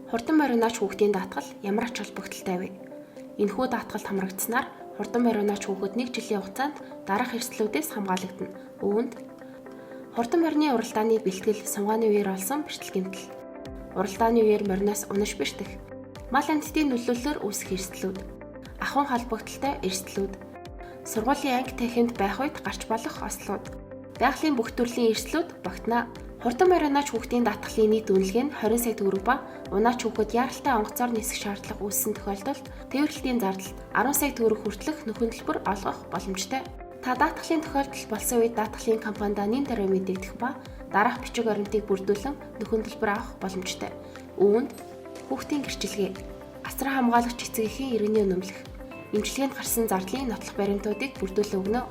Хурдан мориунаач хүүхдийн даатгал ямар ач холбогдолтой вэ? Энэхүү даатгалд хамрагдсанаар хурдан мориунаач хүүхэд 1 жилийн хугацаанд дараах эрсдлүүдээс хамгаалагдана. Үүнд хурдан морины уралдааны бэлтгэл, сумгааны үеэр олсон бэртэл гэмтэл. Уралдааны үеэр мориноос унаш бэртэх. Мал амьтдын нөлөөллөөр үүсэх эрсдлүүд. Ахуйн холбогдлолтой эрсдлүүд. Сургуулийн анги танхимд байх үед гарч болох ослууд. Байгалийн бүх төрлийн эрсдлүүд багтана. Хурдан мориунаач хүүхдийн даатгалын нийт үнэлгээ нь 20 сая төгрөг ба унаач хүүхэд яаралтай онгоцоор нисэх шаардлага үүссэн тохиолдолд тээвэрлэлтийн зардалд 10 сая төгрөг хүртэлх нөхөн төлбөр олгох боломжтой. Та даатгалын тохиолдол болсон үед даатгалын компанид нэн даруй мэдэгдэх ба дараах бичиг баримтыг бүрдүүлэн нөхөн төлбөр авах боломжтой. Үүнд хүүхдийн гэрчилгээ, асран хамгаалагч эцэгхийн иргэний үнэмлэх, эмчилгээнд гарсан зардлын нотлох баримтуудыг бүрдүүлэн өгнө.